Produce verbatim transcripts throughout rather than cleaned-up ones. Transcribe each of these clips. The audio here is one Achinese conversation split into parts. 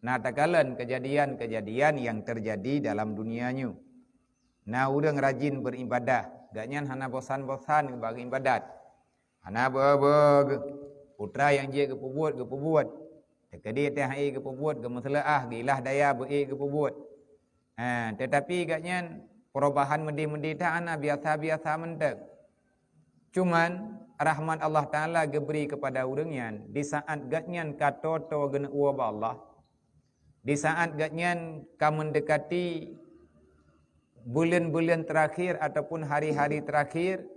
Na takalon keujadian-keujadian nyang teujadi dalam dunia nyoe. Na ureuëng rajin beuribadah, gobnyan hana bosan-bosan bak ibadat. Hana beu-beu geuh. Peue nyang jeuet geupeubuet, geupeubuet. Teukeudi teuh hai geupeubuet, geumeuseuleuah, geuilah daya beu-ék geupeubuet. Ha, teutapi gobnyan perubahan meudeh-meudeh that hana, biasa-biasa mantong. Cuman, rahmat Allah Taala geubri keupada ureuëng nyan, di saat gobnyan ka toe-toe geuneuk woe bak Allah, di saat gobnyan ka meundekati buleuen-buleuen teurakhir ataupun hari-hari teurakhir,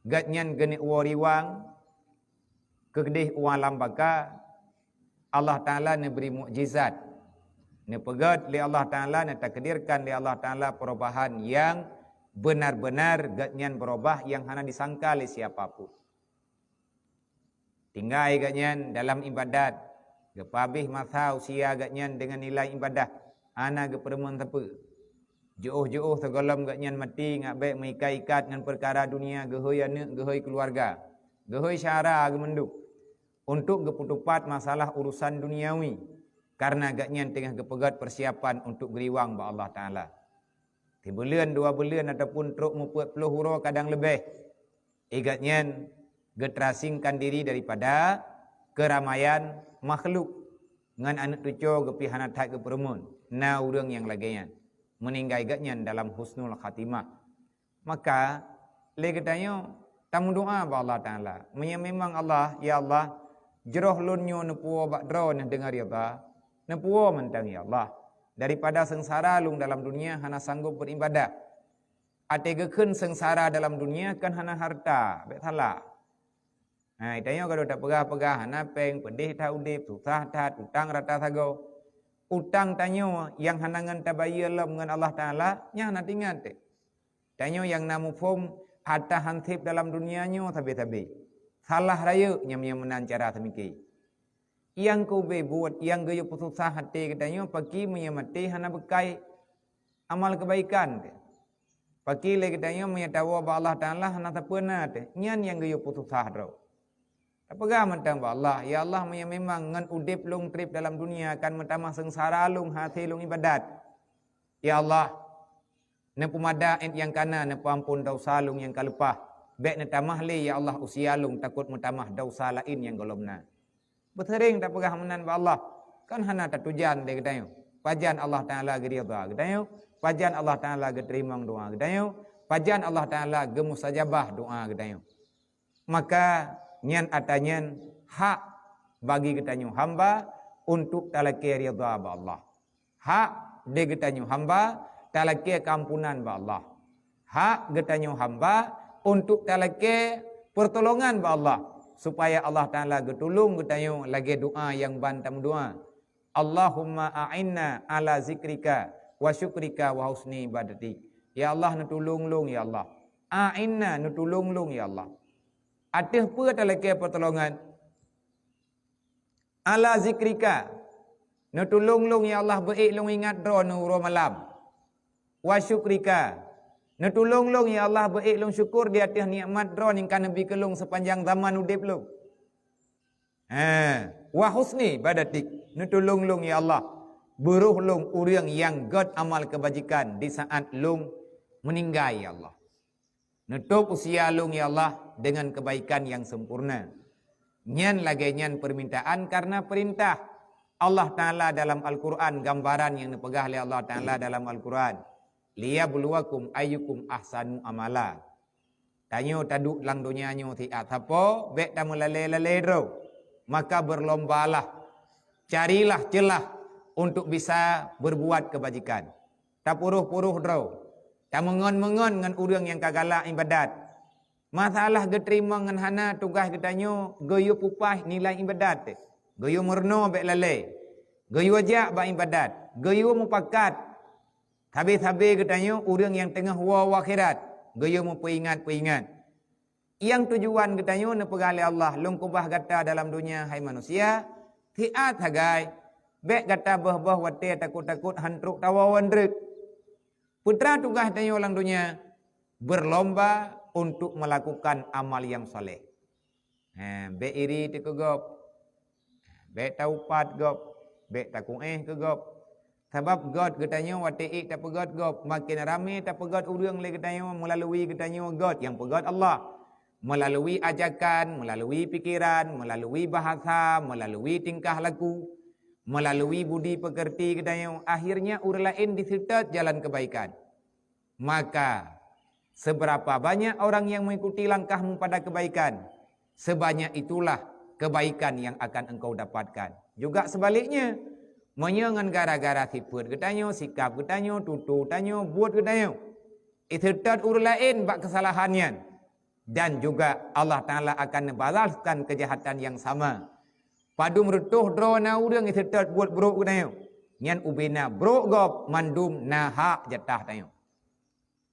gobnyan geuneuk woe riwang, keudeh u alam baka, Allah Taala neubri mukjizat. Neupeugét lé Allah Taala, neutakdirkan lé Allah Taala perubahan nyang beunar-beunar gobnyan beurubah nyang hana disangka lé siapa pun. Tinggai gobnyan dalam ibadat, geupeuhabéh masa usia gobnyan deungon nilai ibadah, hana geupeureumeun sapeue. Jiôh-jiôh sigohlom gobnyan maté ngat bék meuikat-ikat ngon peukara dunia, geuhôi aneuëk, geuhôi keuluwarga, geuhôi syedara geuh mandum, untuk geupeuteupat masalah urusan duniawi, kareuna gobnyan teungoh geupeugét peusiapan untuk geuriwang bak Allah Taala. Sibuleuen dua buleuen ataupun trok meupeuet ploh uroe kadang leubeh, gobnyan geuteurasingkan diri daripada keuramaian makhluk ngon aneuëk tucoe geupih hana that geupeureumeun. Na ureuëng nyang lagée nyan, meuninggai gobnyan dalam husnul khatimah. Maka, lé geutanyoe tameudoá bak Allah Taala. Meunyoe memang Allah, "Ya Allah, jroh lôn nyoe neupuwoe bak Droeneuh deungon ridha, neupuwoe mantong, ya Allah. Daripada seungsara lôn dalam dunia hana sanggob beuribadah." Até geukheun seungsara dalam dunia kan hana hareuta, bék salah. Hai, tanyoe ka lheueh tapeugah-peugah, hana péng, peudeh that udeb, susah that, utang rata sagoe. Utang tanyoe nyang hana ngon tabayeue lom ngon Allah Taala, nyan hana teuingat teuh. Tanyoe nyang na muphom hareuta hanseb dalam dunia nyoe sabe-sabe. Salah rayeuk nyang meunan cara seumiké. Nyang ka ubé buet nyang geuyue peususah até geutanyoe, pakri meunyoe maté hana beukai amal keubaikan teuh. Pakri lé geutanyoe meunyoe tawoe bak Allah Taala hana sapeue na teuh, nyan nyang geuyue peususah droe. Tapeugah mantong bak Allah, "Ya Allah, meunyoe memang ngon udeb lôn treb dalam dunia kan meutamah seungsara lôn hase lôn ibadat. Ya Allah, neupeumada ét nyang kana, neupeuamphon desya lôn nyang ka leupah. Bék neutamah lé, ya Allah, usia lôn, takot meutamah desya laén nyang gohlom na." Beuseuréng tapeugah meunan bak Allah, kan hana tatujan lé geutanyoe. Pajan Allah Taala geuridha geutanyoe, pajan Allah Taala geuteurimong doá geutanyoe, pajan Allah Taala geumustajabah doá geutanyoe. Maka nyan ata nyan hak bagi geutanyoe hamba untuk talakée ridha bak Allah. Hak di geutanyoe hamba talakée keuampunan bak Allah. Hak geutanyoe hamba untuk talakée peurtolongan bak Allah, supaya Allah Taala geutulông geutanyoe lagée doá nyang ban tameudoá, "Allahumma a'inna ala zikrika wa syukrika wa husni ibadatik." Ya Allah, neutulông lôn, ya Allah. A'inna, neutulông lôn, ya Allah. Ateueh peue talakée peurtolongan? Ala zikrika, neutulông lôn, ya Allah, beu-ék lôn ingat Droeneuh uroe malam. Wa syukrika, neutulông lôn, ya Allah, beu-ék lôn syukur di ateueh nikmat Droeneuh nyang ka neubi keu lôn seupanjang zaman udeb lôn. Ha, wa husni ibadatik, neutulông lôn, ya Allah, beuroh lôn ureuëng nyang gét amal keubajikan di saat lôn meuninggai, ya Allah. Neutôb usia lôn, ya Allah, deungon keubaikan nyang sempurna. Nyan lagée nyan peumintaan kareuna peurintah Allah Taala dalam Al-Qur'an, gambaran nyang neupeugah lé Allah Taala dalam Al-Qur'an, "Liyabluwakum ayyukum ahsanu amala." Tanyoe taduek lam donya nyoe siat sapo, bék tameulalée-lalée droe. Maka beurlombalah, carilah ceulah untuk bisa beurbuat keubajikan. Tapuroh-puroh droe, tameungon-meungon ngon ureuëng nyang ka galak iébadat. Masalah geuteurimong ngon hana, tugaih geutanyoe geuyue pupaih nilai iébadat, geuyue meurunoe bék lalée, geuyue jak bak iébadat, geuyue mupakat. Sabe-sabe geutanyoe ureuëng nyang teungoh woe u akhirat, geuyue meupeuingat-peuingat. Nyang tujuan geutanyoe neupeugah lé Allah, "Lôn keubah gata dalam donya, hai manusia, siat sagai, bék gata boh-boh watée takot-takot han trok tawoe-woe treuk." Peue teuma tugaih tanyoe lam donya? Beurlomba untuk meulakukan amal nyang saleh. Ha, bék iri teuh keu gob. Bék taupat gob. Bék takuéh keu gob. Sabab göt geutanyoe watée ék tapeugöt gob, maken ramé tapeugöt ureuëng lé geutanyoe meulalui geutanyoe göt nyang peugöt Allah. Meulalui ajakan, meulalui pikeran, meulalui bahasa, meulalui tingkah laku, meulalui budi peukeurti geutanyoe, akhirnya ureuëng laén diseutôt jalan keubaikan. Maka, seberapa banyak orang yang mengikuti langkahmu pada kebaikan, sebanyak itulah kebaikan yang akan engkau dapatkan. Juga sebaliknya, meunyoe ngon gara-gara sifeuet geutanyoe, sikap geutanyoe, tutoe tanyoe, buet geutanyoe, iseutôt ureuëng laén bak keusalahan nyan, dan juga Allah Taala akan neubalaskan keujahatan nyang sama. Padum reutôh droe na ureuëng iseutôt buet brok geutanyoe, nyan ubena brok gob mandum na hak jatah tanyoe.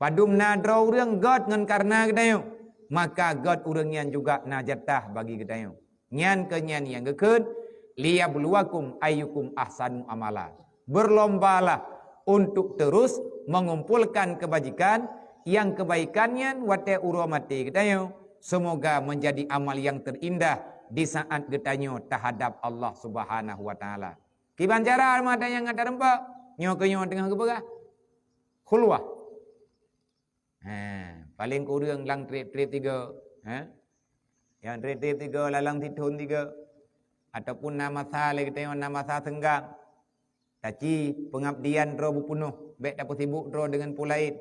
Padum na droe ureuëng göt ngon kareuna geutanyoe, maka göt ureuëng nyan juga na jatah bagi geutanyoe. Nyan keuh nyan nyang geukheun, "Liyabluwakum ayyukum ahsanu amala." Berlombalah untuk terus mengumpulkan kebajikan, nyang keubaikan nyan watée uroe maté geutanyoe, semoga menjadi amal yang terindah di saat geutanyoe tahadap Allah Subhanahu wa Taala. Kiban cara mata nyang gata reumpok, nyoe keuh nyoe teungoh geupeugah. Khulwah. Ha, paléng kureueng lam treb-treb tiga, ha? Nyang treb-treb tiga, lam sithon tiga, ataupun na masa lé geutanyoe na masa seunggang. Taci peungabdian droe beupeunoh, bék tapeusibok droe deungon peue laén.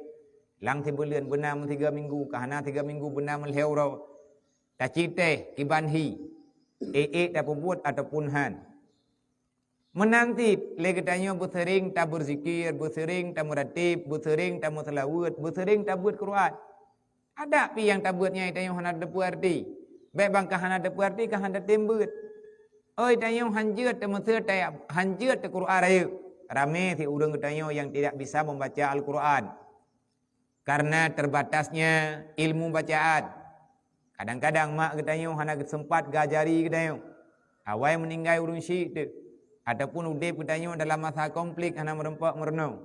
Lam sibuleuen beuna meusiga minggu, ka hana siga minggu beuna meulhèe uroe. Taci teh kiban hi, ék-ék tapeubuet ataupun han. Meunan cit lé geutanyoe beuseuring tabeuzikir, beuseuring tameuratéb, beuseuring tameuseulaweuet, beuseuring tabeuet Qur'an. Adak pih nyang tabeuet nyan tanyoe hana tateupeue arti. Bék ban ka hana tateupeue arti ka hana tatem beuet. Oi, tanyoe hanjeuet tameuseue taya-, hanjeuet ta Qur'an rayeuk. Ramé si ureuëng geutanyoe nyang tidak bisa membaca Al-Qur'an. Karena terbatasnya ilmu bacaan. Kadang-kadang mak geutanyoe hana geuseumpat geuajari geutanyoe. Awai meuninggai ureuëng syik teuk, ataupun udeb geutanyoe dalam masa konflik hana meurumpok meurunoe.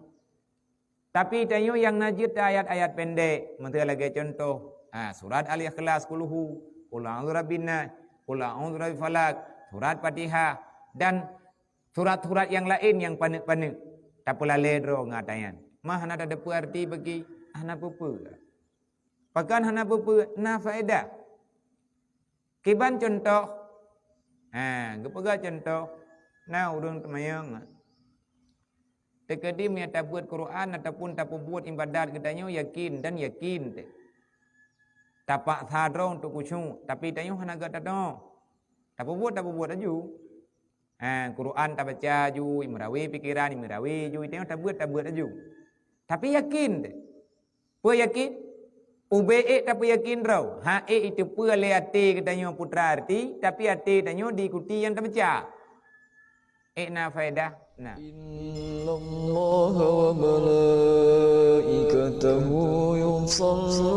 Tapi tanyoe nyang na jeuet ayat-ayat pendek, miseu lagée contoh, ha, surat Al-Ikhlas, Qul Hu, Qul A'udzu Birabbin Nas, Qul A'udzu Birabbil Falaq, surat Fatihah, dan surat-surat nyang laén nyang paneuk-paneuk, tapeulalée droe ngon ata nyan. Ma hana tateupeue arti bagi hana peue-peue. Pakon hana peue-peue, na faedah. Kiban contoh, ha, geupeugah contoh, na ureuëng teumanyong, teukeudi meunyo tabeuet Qur'an ataupun tapeubuet ibadat geutanyoe yakin dan yakin teuh. Tapaksa droe untuk khusyuk, tapi tanyoe hana gata teuh. Tapeubuet, tapeubuet laju. Ha, Qur'an tabaca ju, imeurawe pikeran, imeurawe ju, tanyoe tabeuet, tabeuet laju. Tapi yakin teuh. Peue yakin? Ubé ék tapeuyakin droe, ha ék iteupeue lé até geutanyoe putra arti, tapi até tanyoe diikuti nyang tabaca. Ék na faedah? Na. إن الله وملائكته يصلون